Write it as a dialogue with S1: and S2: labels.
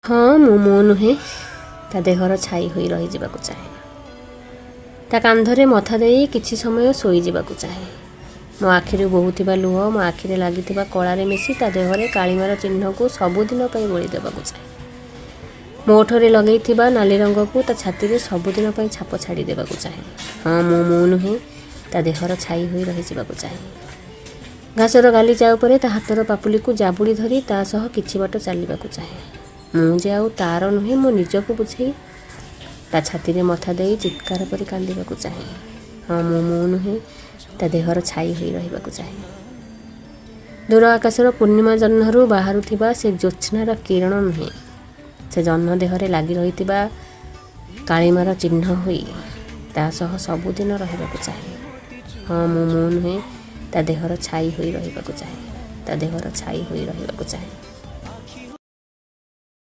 S1: ହଁ, ମୁଁ ମୁଁ ନୁହେଁ, ତା ଦେହର ଛାଇ ହୋଇ ରହିଯିବାକୁ ଚାହେଁ। ତା କାନ୍ଧରେ ମଥା ଦେଇ କିଛି ସମୟ ଶୋଇଯିବାକୁ ଚାହେଁ। ମୋ ଆଖିରୁ ବୋହୁଥିବା ଲୁହ ମୋ ଆଖିରେ ଲାଗିଥିବା କଳାରେ ମିଶି ତା ଦେହରେ କାଳିମାର ଚିହ୍ନକୁ ସବୁଦିନ ପାଇଁ ବୋଳି ଦେବାକୁ ଚାହେଁ। ମୋ ଓଠରେ ଲଗେଇଥିବା ନାଲି ରଙ୍ଗକୁ ତା ଛାତିରେ ସବୁଦିନ ପାଇଁ ଛାପ ଛାଡ଼ି ଦେବାକୁ ଚାହେଁ। ହଁ, ମୁଁ ମୁଁ ନୁହେଁ, ତା ଦେହର ଛାଇ ହୋଇ ରହିଯିବାକୁ ଚାହେଁ। ଘାସର ଗାଲିଚା ଉପରେ ତା ହାତର ପାପୁଲିକୁ ଜାବୁଡ଼ି ଧରି ତା ସହ କିଛି ବାଟ ଚାଲିବାକୁ ଚାହେଁ। ମୁଁ ଯେ ଆଉ ତାର ନୁହେଁ, ମୁଁ ନିଜକୁ ବୁଝେଇ ତା ଛାତିରେ ମଥା ଦେଇ ଚିତ୍କାର କରି କାନ୍ଦିବାକୁ ଚାହେଁ। ହଁ, ମୁଁ ମୁଁ ନୁହେଁ, ତା ଦେହର ଛାଇ ହୋଇ ରହିବାକୁ ଚାହେଁ। ଦୂର ଆକାଶର ପୂର୍ଣ୍ଣିମା ଜହ୍ନରୁ ବାହାରୁଥିବା ସେ ଜ୍ୟୋତ୍ସ୍ନାର କିରଣ ନୁହେଁ, ସେ ଜହ୍ନ ଦେହରେ ଲାଗି ରହିଥିବା କାଳିମାର ଚିହ୍ନ ହୋଇ ତା ସହ ସବୁଦିନ ରହିବାକୁ ଚାହେଁ। ହଁ, ମୁଁ ମୁଁ ନୁହେଁ, ତା ଦେହର ଛାଇ ହୋଇ ରହିବାକୁ ଚାହେଁ। ତା ଦେହର ଛାଇ ହୋଇ ରହିବାକୁ ଚାହେଁ।